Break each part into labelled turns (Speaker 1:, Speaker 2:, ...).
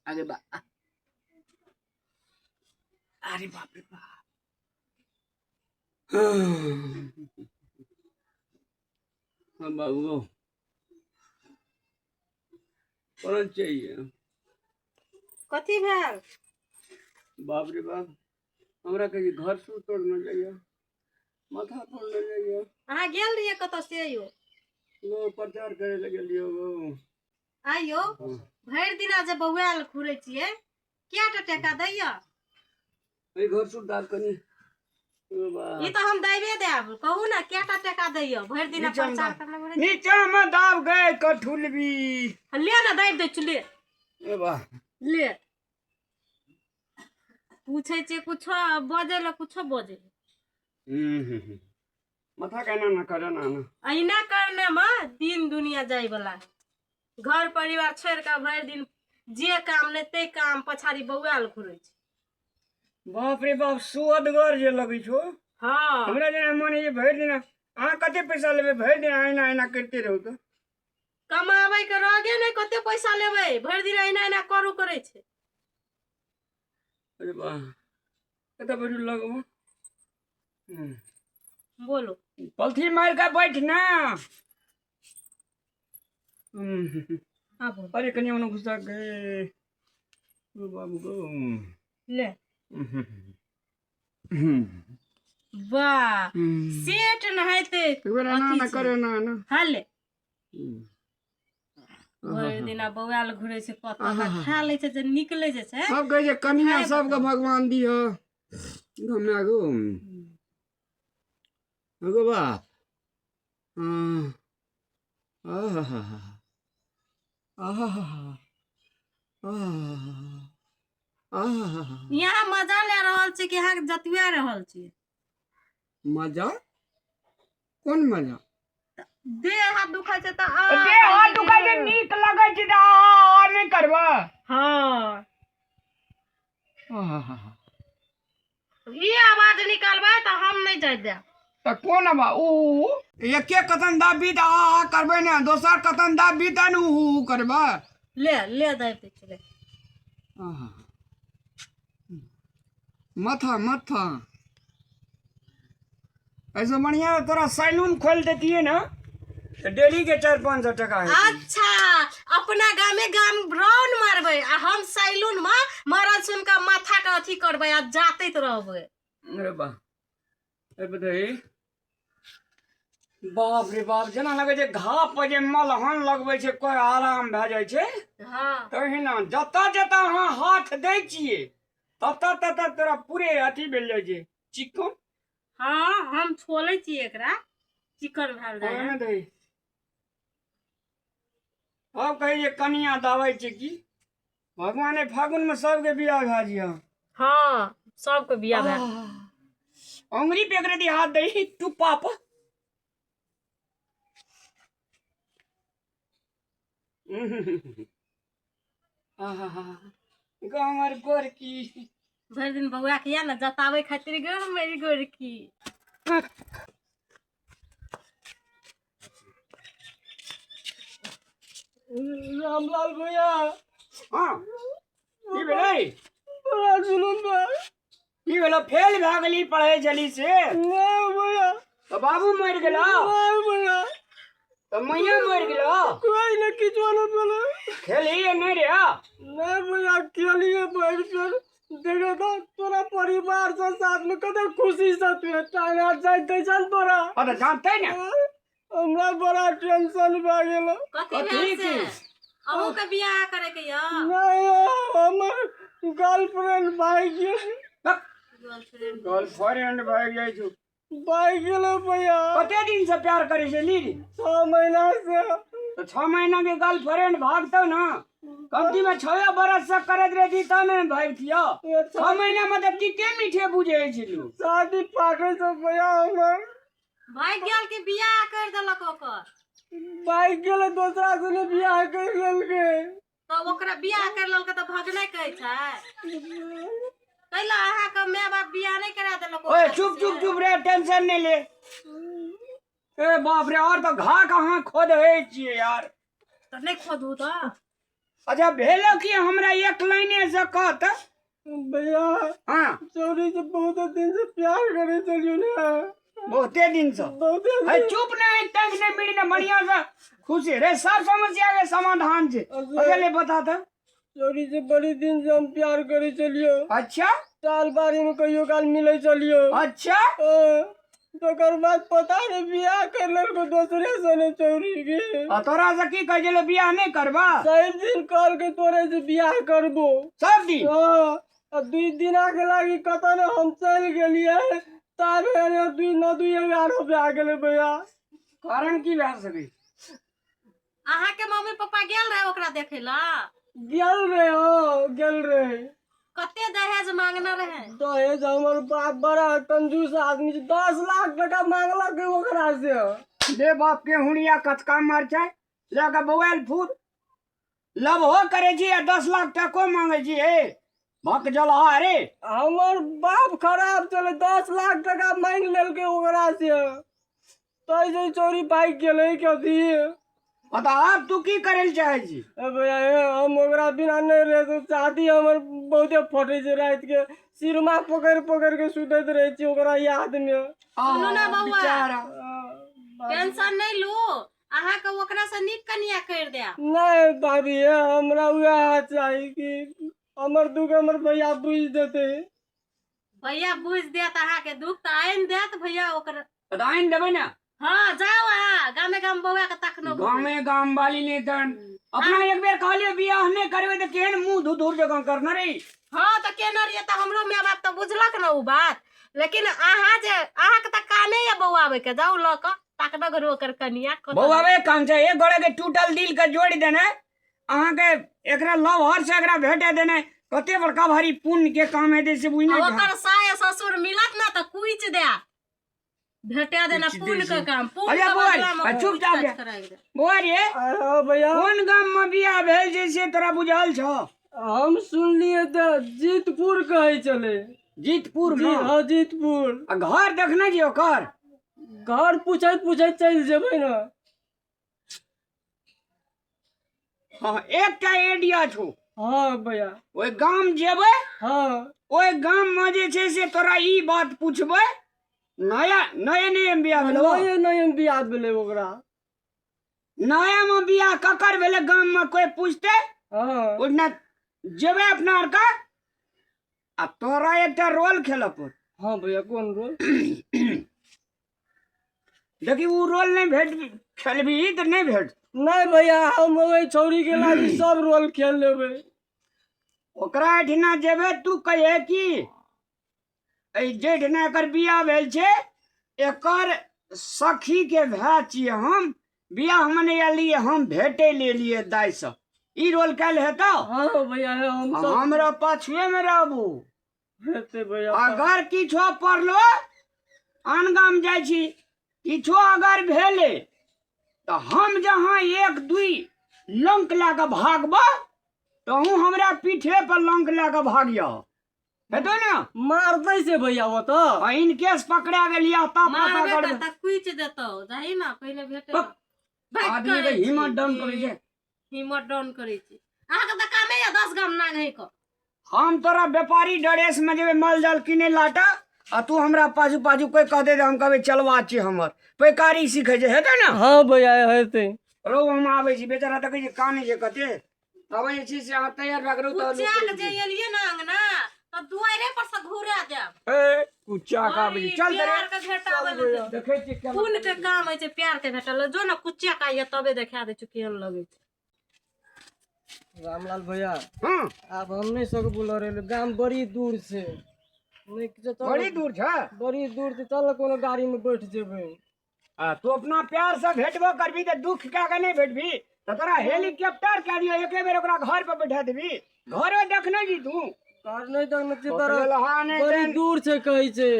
Speaker 1: आगे बा। अरे बाप रे बाप। हाँ बाबू पड़ल चाहिए।
Speaker 2: कथी भेल?
Speaker 1: बाप रे बाप, हमरा के घर से तोड़ न जाइए, माथा फोड़ न जाइए।
Speaker 2: अहाँ गेल रहियै कतऽ से यौ?
Speaker 1: गो प्रचार करे लए गेलियो गो।
Speaker 2: आइयो भरि दिना जे बौआयल घुरै छियै, कएटा टका दैया?
Speaker 1: एहि घर सुर दाब कनी। ओ बा।
Speaker 2: ई तऽ हम दैबे देब, कहू ने कएटा टका दैया? भरि दिना
Speaker 1: नीचामे
Speaker 2: प्रचार
Speaker 1: दाब।
Speaker 2: करने घुरै छियै।
Speaker 1: नीचा में दाब गए कठुलबी।
Speaker 2: ले ने दाबि दै छी, ले।
Speaker 1: ए बा।
Speaker 2: ले। पूछै छियै कुछो बजै लए कुछो बजै।
Speaker 1: हम्म। माथा केना ना करे ना ना।
Speaker 2: अहिना करने में दिन दुनिया जाय वाला है। घर परिवार छोड़ के भरि दिन जे काम नहि ते काम पछाड़ी बौआल घुरै छै।
Speaker 1: बाप रे बाप, सुअदगर जे लगै छौ।
Speaker 2: हाँ।
Speaker 1: हमरा जेना मन होइए भरि दिन अहाँ कते पैसा लेबै, भरि दिन अहिना अहिना करिते रहू तऽ।
Speaker 2: कमाबै के रगे नहि, कते पैसा लेबै, भरि दिन अहिना अहिना करू करै छै।
Speaker 1: अरे वाह, कतऽ बैठू लगमे?
Speaker 2: बोलो।
Speaker 1: पलथी मारि कऽ बैठ ना।
Speaker 2: हाँ बोलो।
Speaker 1: अरे कनि ओना घुसा गे। ओ बाबू गो।
Speaker 2: ले। वाह, सेठ नहाइते।
Speaker 1: एक बेर एना ना करे ना ना।
Speaker 2: हाँ ले। भरि दिना बौआल घुरै छै, कतऽ खा लै छै जे निकलै जे छै।
Speaker 1: सब कहै छै कनिया सबके भगवान दिह। गो गो गो बाप। आहा आहा आहा।
Speaker 2: यहाँ मजा ले रहल छी कि यहाँ जतुआ रहल छी?
Speaker 1: मजा? कोन मजा?
Speaker 2: देह हाथ दुखाइ छै तऽ आ
Speaker 1: देह हाथ दुखाइ छै, नीक लगै छै तऽ आ नहि करबऽ।
Speaker 2: हाँ।
Speaker 1: आहा।
Speaker 2: ई आवाज निकालबै तऽ हम नहि जाय देब।
Speaker 1: तऽ कोन आवाज? ऊ एके कतन दाबी तऽ आ आ करबै ने, दोसर कतन दाबी तऽ ने ऊ ऊ करबै।
Speaker 2: ले ले दाबि दै छी, ले।
Speaker 1: आहा। माथा माथा ऐसे बढ़िया तोरा सैलून खोल देतियै ने तऽ डेली के 400-500 टका हेतै।
Speaker 2: अच्छा, अपना गामे गाम राउंड मारबै आ हम सैलून में मरद सुन के माथा के अथी करबै आ जातैत रहबै।
Speaker 1: अरे बा, अरे बताई, बाप रे बाप, जेना लगै छै घाव पर जे मलहन लगबै छै कोइ आराम भए जाइ छै।
Speaker 2: हाँ।
Speaker 1: तहिना जतऽ जतऽ अहाँ हाथ दै छियै ततऽ ततऽ तोरा पूरे अथी भेल जाइ छै चिकन।
Speaker 2: हाँ, हम छोलै छियै एकरा, चिकन भेल जाइ
Speaker 1: ओहिमे दही। अब कहै जे कनिया दाबै छै की भगवान, फागुन में सबके बियाह भए जिया।
Speaker 2: हाँ, सबके बियाह भए।
Speaker 1: अंगुरी पे एकरे दी हाथ दही टुप्पा पर। आहा, हमर गोरकी।
Speaker 2: भरि दिन बौआ के या ने जताबै खातिर गो मेरी गोरकी।
Speaker 3: रामलाल भैया।
Speaker 1: हाँ, की भेलै?
Speaker 3: बड़ा जुलूम बा।
Speaker 1: की भेलो? फेल भए गेली पढ़ै छली से?
Speaker 3: नहीं भैया।
Speaker 1: तऽ बाबू मरि गेलो?
Speaker 3: नहीं भैया।
Speaker 1: तऽ मैया मरि गेलो?
Speaker 3: कोई ने किछो नहीं बोले।
Speaker 1: खेलही नहि रे?
Speaker 3: नहीं भैया, खेलिए बैठ कर देखो तो तोरा परिवार से साथ में कते खुशी से तू टांग हाथ जाय दै छन तोरा।
Speaker 1: हाँ तऽ जानते ने।
Speaker 3: हमरा बड़ा टेंशन भए गेल।
Speaker 2: कथी
Speaker 1: कथी
Speaker 2: भेल से?
Speaker 1: की?
Speaker 2: अहूँ के बियाह करे के या?
Speaker 3: नहीं, हमर गर्लफ्रेंड भागि गेल।
Speaker 2: गर्लफ्रेंड?
Speaker 1: गर्लफ्रेंड भागि जाइ छौ?
Speaker 3: भागि गेलै भैया।
Speaker 1: कते दिन से प्यार करै छली रे?
Speaker 3: 6 महीना से।
Speaker 1: तऽ 6 महीना के गर्लफ्रेंड भागतौ ना? कमती में 6 बरस से करैत रहती तब ने भागतियो। 6 महीना में तऽ तीते मीठे बुझै छलू।
Speaker 3: शादी पाकै छै भैया हमर।
Speaker 2: भागि गेल कि बियाह कर देलक ओकर?
Speaker 3: भागि गेलै, दोसरा से बियाह कर लेलकै।
Speaker 2: तऽ ओकरा बियाह कर लेलकै तऽ भगनै कहै छै? कैला अहाँके माय बाप बियाह नहि करा देलक
Speaker 1: ओए
Speaker 2: ओकरा
Speaker 1: चुप
Speaker 2: से?
Speaker 1: चुप चुप रे, टेंशन नहीं ले। ए बाप रे, और तऽ घा कहाँ खोदे छियै यार।
Speaker 2: तऽ नहि खोदू तऽ।
Speaker 1: अच्छा भेलो कि हमरा एक लाइन से कह त।
Speaker 3: भैया
Speaker 1: हाँ
Speaker 3: चोरी से बहुत दिन से प्यार करे चलियो ने।
Speaker 1: बहुते दिन से
Speaker 3: बहुते
Speaker 1: है चुप नहीं तंग नहीं मिली ने बढ़िया से खुशी रे सब समस्या के समाधान छे। अकेले बता त।
Speaker 3: चोरी से बड़ी दिन से हम प्यार करे चलियो।
Speaker 1: अच्छा
Speaker 3: साल बारी में कहियो काल मिले चलियो।
Speaker 1: अच्छा
Speaker 3: तकर बाद पता नहीं बियाह कर लेलको दोसरे सने चोरी के।
Speaker 1: आ तोरा से की कह गेलो बियाह नहीं करबा?
Speaker 3: सब दिन कहल के तोरे से बियाह करबो
Speaker 1: सब दिन।
Speaker 3: हाँ, आ 2 दिन के लागी कत ने हम चल गेलिए ताबे अरे 2 न 2 11 भए गेलै भैया।
Speaker 1: कारण की भए सकै?
Speaker 2: अहाँ के मम्मी पापा गेल रहे ओकरा देखे ला?
Speaker 3: गेल रहे। हाँ गेल रहे।
Speaker 2: कते दहेज मांगना रहे?
Speaker 3: दहेज हमर बाप बड़ा कंजूस आदमी छै, 10 लाख टका मांगलक ओकरा से।
Speaker 1: दे बाप के हुड़िया कचका मार छै लऽ के बौआल फूर लव हो करे छी आ 10 लाख टको मांगे छी। हे भक जलहा रे
Speaker 3: हमर बाप खराब चले 10 लाख टका मांगि लेलकै ओकरा से तै जे चोरी भागि गेलै कथी।
Speaker 1: बता आब तू की करे लए चाहे छी?
Speaker 3: ए भैया हम ओकरा बिना नहीं रह छाती हमर बहुते फटे छै राति के, सिरमा पकड़ि पकड़ि के सुतैत रहै छी ओकरा याद में।
Speaker 2: सुनू ना बौआ।
Speaker 1: बेचारा।
Speaker 2: टेंशन नहीं लू, अहाँ के ओकरा से नीक कनिया कर देब।
Speaker 3: नहीं भाभी हमरा वएह चाही कि हमर दुख हमर भैया बुझि देतै।
Speaker 2: भैया बुझि देत अहाँ के दुख तऽ आनि देत भैया ओकर।
Speaker 1: तऽ आनि देबै ने?
Speaker 2: हाँ जाओ अहाँ गामे गाम बौआ के तखनो
Speaker 1: गामे गाम वाली ने तन अपना एक बेर कहलियो बियाह नहीं करबे तऽ केहन मुंह धुधुर जकाँ करने रही।
Speaker 2: हाँ तऽ केने रहियै तऽ हमरो my बाप तऽ बुझलक ने उ बात, लेकिन अहाँ जे अहाँ के तऽ कामे ये बौआबै के, जाउ लऽ कऽ तखनो घरो ओकर कनिया
Speaker 1: बौआबै काम छै। एक गोड़े के टूटल दिल के जोड़ि देने अहाँ के एकरा लव हर से एकरा भेटे देने कते बड़का भारी पुण्य के काम हेतै से बुझि नहि।
Speaker 2: ओकर साय ससुर मिलत ना तऽ कुइच दे भेटा देना पुण्य के काम। पुण्य
Speaker 1: अरे
Speaker 2: के
Speaker 1: बौआ,
Speaker 2: बदला में
Speaker 1: चुपचाप
Speaker 2: कुइच
Speaker 1: जा।
Speaker 2: कराइ दे।
Speaker 1: बौआ रे
Speaker 3: हाँ भैया
Speaker 1: कोन गाम में बियाह भेल छै से तोरा बुझल छौ?
Speaker 3: हम सुनलिए तऽ जीतपुर कहै छलै।
Speaker 1: जीतपुर
Speaker 3: जी
Speaker 1: में?
Speaker 3: हाँ जीतपुर।
Speaker 1: आ घर देखने छी ओकर?
Speaker 3: घर पूछैत पूछैत चलि जेबै ने।
Speaker 1: हाँ एकटा एरिया छौ।
Speaker 3: हाँ भैया
Speaker 1: ओहि गाम जेबै।
Speaker 3: हाँ
Speaker 1: ओहि गाम में जे छै से तोरा ई बात पूछबै। नया नये नये बियाह भेलै?
Speaker 3: नये नये बियाह भेलै ओकरा।
Speaker 1: नया में बियाह ककर भेलै गाम में कोई पूछते?
Speaker 3: हाँ
Speaker 1: ओहिना जेबै अपना आर के आ तोरा एकटा रोल खेलऽ पड़त।
Speaker 3: हाँ भैया कोन रोल?
Speaker 1: देखी उ रोल नहीं भेट खेलबी तऽ नहीं भेट।
Speaker 3: नहीं भैया हम ओहि छौरी के लागी सब रोल खेल लेबै।
Speaker 1: ओकरा एहिठिना जेबै तू कहिए कि एहि जेठिना एकर बियाह भेल छै एकर सखी के भाय छियै हम, बियाह मने एलियै हम भेटे लेलियै दाइ से, ई रोल कैल हेतौ?
Speaker 3: हाँ भैया हम सब
Speaker 1: हमरा पाछुए में रहबू।
Speaker 3: हेतै भैया।
Speaker 1: अगर किछो पड़लो आन गाम जाइ छी किछो अगर भेलै तऽ हम जहाँ 1 2 लंक लए कऽ भागबो तहूँ हमरा पीठे पर लंक लए कऽ भागियह हेतौ ने?
Speaker 3: मारतै से भैया ओतऽ।
Speaker 1: आ इन केस पकड़ा गेलियै तब पता
Speaker 2: मारबे
Speaker 1: करबै।
Speaker 2: तऽ कुइच देतौ जाही ना पहिले भेटे।
Speaker 1: पक। आदमी के हिम्मत डाउन करै छै।
Speaker 2: हिम्मत डाउन करै छी। अहाँ के तऽ कामे ये 10 गाम नांघै के।
Speaker 1: हम तोरा व्यापारी ड्रेस में जेबै माल जाल किने लाटा आ तू हमरा पाछू पाछू कोई कहते हम कहबै चलवा छी हमर पैकारी सीखै छै हेतै ने?
Speaker 3: हाँ भैया हेतै।
Speaker 1: रौ हम आबै छी बेचारा देखै छै कानै छै कते तब जे छै से अहाँ तैयार भए कऽ रहू तऽ
Speaker 2: कुच्चा के जे एलियै ने अंगना तऽ दुआरे पर से घुरा देब।
Speaker 1: ए कुच्चा के आबै छी चल
Speaker 2: प्यार के भेटाबै लए
Speaker 1: देखै छी केना।
Speaker 2: पुण्य के काम होइ छै प्यार के भेटल जो ने कुच्चा के आइए तबे देखा दै छी केहन लगै छै।
Speaker 3: रामलाल भैया
Speaker 1: हाँ
Speaker 3: आब हम नहीं सकबो लड़े ले, गाम बड़ी दूर छै। नहीं चल,
Speaker 1: बड़ी दूर छै?
Speaker 3: बड़ी दूर छै, चल कोनो गाड़ी में बैठ जेबै।
Speaker 1: आ तू अपना प्यार से भेटबो करबी तऽ दुख कए के नहीं भेटबी तऽ तोरा हेलीकॉप्टर कए दियौ एके बेर ओकरा घर पर बैठा देबी। घरो देखने छी तू?
Speaker 3: घर नहीं देखने छी तोरा,
Speaker 1: लहा नहि
Speaker 3: बड़ी दूर छै कहै छै।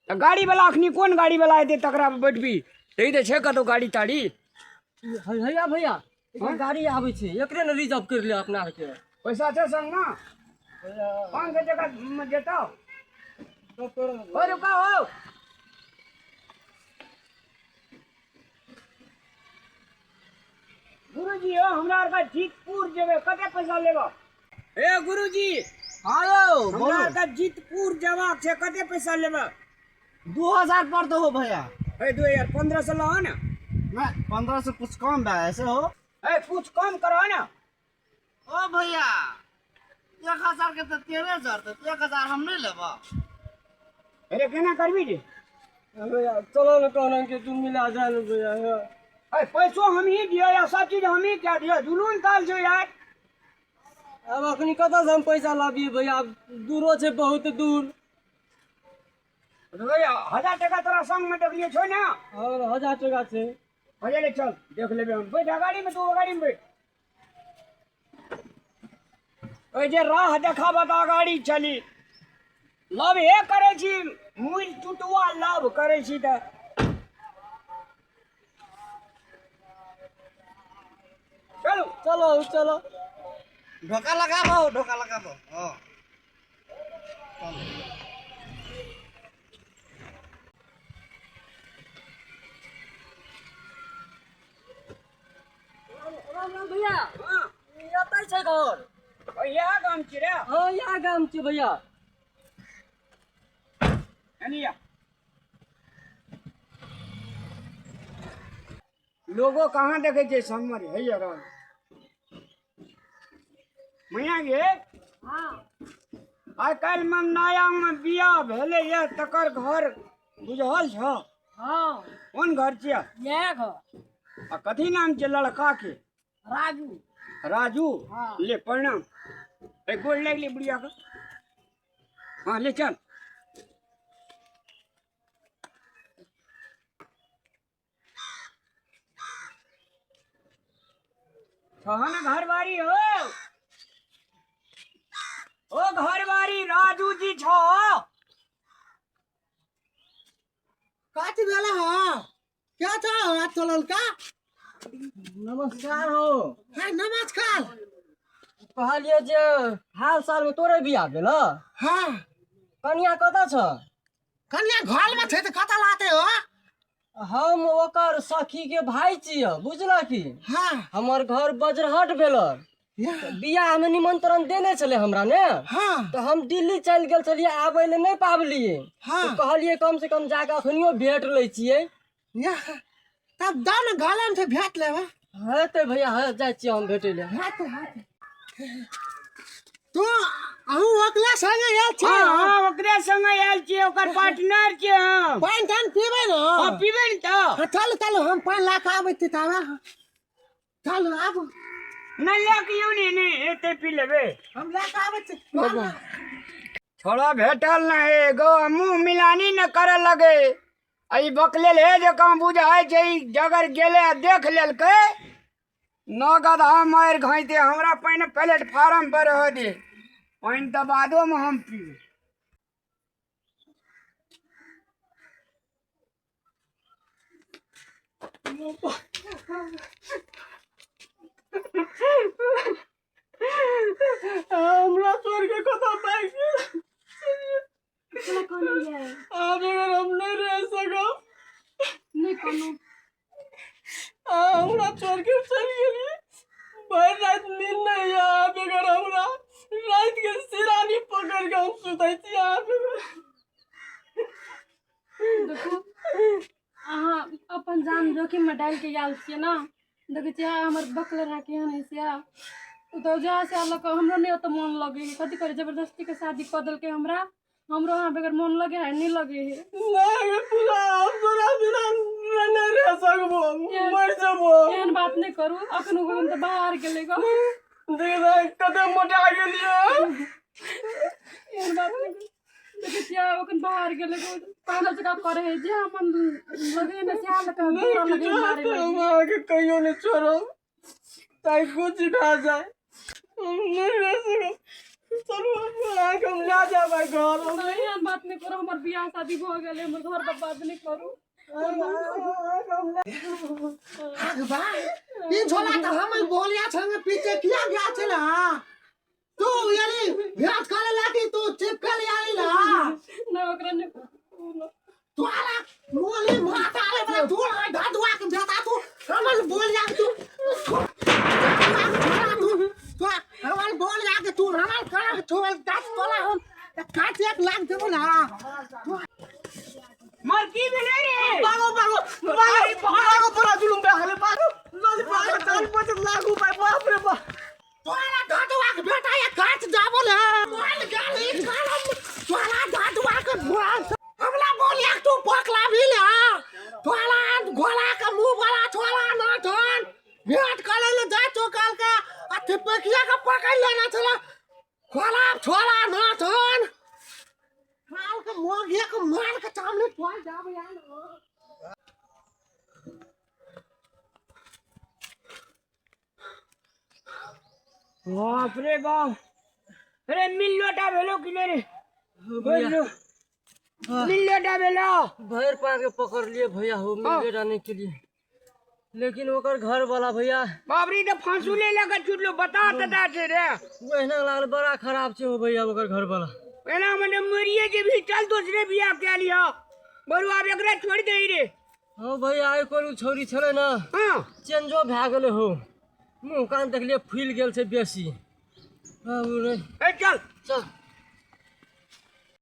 Speaker 1: तऽ गाड़ी वाला अखनी कोन गाड़ी वाला एतै तकरा पर बैठबी? तऽ ई तऽ छै कतौ गाड़ी ताड़ी।
Speaker 3: हैया भैया एकर गाड़ी आबै छै एकरे ने रिजर्व कर ले अपना आरके।
Speaker 1: पैसा छै संग में? 500 टका जेतौ। ओ रुका हो। गुरुजी हो हमरा आरके जीतपुर जेबै कते पैसा लेबऽ? ए गुरुजी।
Speaker 3: हाँ यौ।
Speaker 1: हमरा
Speaker 3: बोलू।
Speaker 1: तऽ जीतपुर जबाक छै, कते पैसा लेबै?
Speaker 3: 2000 पर दो भैया।
Speaker 1: ए 2000 1500 लहो ने।
Speaker 3: नहीं, 1500 कुछ कम बा ऐसे हो।
Speaker 1: ए कुछ कम करो ना।
Speaker 3: ओ भैया 1000 के तो 13,000, तो 1000 हम नहीं लेबा।
Speaker 1: अरे केना करबी जे?
Speaker 3: भैया चलो ना कहना के तू मिला जाए ना भैया।
Speaker 1: ए पैसो हम ही दियो या सब चीज हम ही क्या दियो, जुलून ताल छो यार।
Speaker 3: अब अखनी कतऽ से हम पैसा लाबिए भैया, दूरो छै बहुत दूर।
Speaker 1: भैया 1000 टका तोरा संग में देखलिए छो ना।
Speaker 3: और 1000 टका छै।
Speaker 1: हजार ले चल देख लेबे हम। बैठ गाड़ी में, तू गाड़ी में बैठ। ओइ जे राह देखाबा त गाड़ी चली। लव हे करे छी, मुइल टुटुआ लव करे छी त। चलो
Speaker 3: चलो चलो, ढोका लगाबो, ढोका लगाबो। हाँ राम राम भैया।
Speaker 1: हाँ
Speaker 3: एतै छै घर?
Speaker 1: इएह गाम छी रे।
Speaker 3: हाँ इएह गाम छै भैया।
Speaker 1: एनिया लोगो कहाँ देखे छै समर हैया रहल मैया गे।
Speaker 2: हाँ
Speaker 1: आइ काल्हि मे नया मे बियाह भेलै ये, तकर घर बुझल छौ?
Speaker 2: हाँ।
Speaker 1: कोन घर छियै?
Speaker 2: इएह घर।
Speaker 1: आ कथी नाम छै लड़का के?
Speaker 2: राजू।
Speaker 1: राजू।
Speaker 2: हाँ।
Speaker 1: ले प्रणाम। ए गोड़ लागि ले बुढ़िया के। हाँ ले चल। छहन घरवारी हो, ओ घरवारी राजू जी छो।
Speaker 3: काची भेला हा क्या था हाथ चलल का? नमस्कार हो।
Speaker 4: हाँ नमस्कार।
Speaker 3: कहलिए जे हाल साल में तोरे बियाह भेल?
Speaker 4: हाँ।
Speaker 3: कनिया कतऽ छ?
Speaker 4: कन्या घर में थे तो कतऽ लाते हो?
Speaker 3: हम ओकर सखी के भाई छियै, बुझल की?
Speaker 4: हाँ।
Speaker 3: हमर घर बजरहट भेल। बियाह में निमंत्रण देने छलै हमरा ने।
Speaker 4: हाँ।
Speaker 3: तो हम दिल्ली चलि गेल छलियै, आबै लए नहि पाबलियै।
Speaker 4: हाँ।
Speaker 3: तो कहलियै कम से कम जाके अखनियो भेट लै छियै।
Speaker 4: तब दाओ ने घर में से भेट लेबे।
Speaker 3: हेतै भैया, हाँ जाइ छियै हम भेटै लए।
Speaker 4: हेतै हेतै। तू अहूँ ओकरा संगे आयल छी?
Speaker 1: हाँ ओकरे संगे आयल छियै, ओकर पार्टनर छियै हम।
Speaker 4: पानि तानि पीबै ने?
Speaker 1: हाँ पीबै ने तऽ।
Speaker 4: हाँ चलू चलू, हम पानि लए कऽ आबै छी ताबे। चलू आबू।
Speaker 1: नहि लए के यौ ने, नहि एते पी लेबै।
Speaker 4: हम लए कऽ आबै छी।
Speaker 1: छोड़ा भेटल नहि एगो, मुँह मिलानी न करऽ लगे। आ ई बकलेल हे जकाँ बुझाइ छै, ई जगर गेलै आ देख लेलकै न गधा मारि घैते। हमरा पहिने प्लेटफार्म पर रह दे, पानि तऽ बादोमे हम पीबै।
Speaker 3: हमरा छोड़ के कतऽ भागि गेल? आब अगर हम नहीं रह सकब।
Speaker 2: नहीं कोनो।
Speaker 3: हमरा छोड़ के चलि गेलियै, भरि राति नींद नहीं आब। अगर हमरा राति के सिरानी पकड़ के हम सुतै छी आब।
Speaker 2: देखू अहाँ अपन जान जोखिममे डालि के आयल छियै ने। देखै छियै हमर बकले रहा केहन है से, ओ तऽ जहाँ से लऽ कऽ हमरो नहि ओतऽ मोन लगै है। कथी करै, जबरदस्ती के शादी कऽ देलकै हमरा। हमरो अहाँ बगैर मोन लगे है नहि लगे है।
Speaker 3: नहीं पूरा, हम तोरा बिना नहीं रह सकबो, मर जबो।
Speaker 2: एहन बात नहि करू, अखन ओ तऽ बाहर गेलै गऽ।
Speaker 3: देख कते मोटा गेलियै।
Speaker 2: एहन बात नहि करू। देखै छियै अखन बाहर गेलै गऽ, पागल जकाँ करै है, जे मन लगे ने सएह लऽ कऽ
Speaker 3: नहीं
Speaker 2: दौड़ऽ लगे, मारे
Speaker 3: हम
Speaker 2: लगे।
Speaker 3: अहाँके कहियो नहीं छोड़ब, चाहे कुछ भए जाए। हम नहीं रह सकब, चलू अहाँके हम लए जायब आइ घर।
Speaker 2: नहि, एहन बात नहि करू, हमर बियाह शादी भऽ गेलै, हमर घर बर्बाद नहि करू।
Speaker 4: अगबा ई झोला तऽ हम बोलिया छंगे पीछे किया गया छला? तू यानी भेंट करे लागी, तू चिपकल यानी ला।
Speaker 2: नहि ओकरा नहि करू।
Speaker 4: तू आला मोली माता आले वाला तू आ धदुआ के बेटा, तू हमर बोलिया के तू तू हमर बोलिया के तू हमर गला छुअल गाछ तोला हम काट एक लाख देबो ना।
Speaker 1: मर की भेलै रे?
Speaker 3: भागो भागो भागो भागो, बड़ा जुलुम भए गेलै, भागो जल्दी भागो, जान बचत लागू भाइ, बाप रे बाप।
Speaker 4: तोरा दादुआ के बेटा ये काट जाबो ना मोल गाली कालम। तोरा दादुआ के भुआ हमला बोलिया तू पकला भी ले। तोरा गोला के मुंह वाला छोरा ना धन भेंट करे ले जा तो काल के अथी पकिया के पकड़ लेना छला खोला छोरा ना धन काल के मोगिया के मार के सामने तोड़ जाबो यार।
Speaker 1: बाप रे बाप, अरे मिल्लोटा भेलो कि नहीं रे? बोलो, मिल्लोटा भेलो।
Speaker 3: भैर पार के पकड़ लिए भैया हो मिल जाने के लिए, लेकिन ओकर घर वाला भैया
Speaker 1: बाप रे, तऽ फांसू ले लगा छुटलो बता तता छै रे।
Speaker 3: ओहिना लागल बड़ा खराब छै हो भैया ओकर घर वाला।
Speaker 1: एना मने मरिए जे भी चल दोसरे बियाह कए लिह बरू, आब एकरा छोड़ दे रे।
Speaker 3: हँ भैया, आइ कोनो छौरी छलै ने।
Speaker 1: हाँ।
Speaker 3: चेंजो भए गेलै हो, मुँह कान देखलियै फूलि गेल छै बेसी। बाबू रे।
Speaker 1: ए चल
Speaker 3: चल।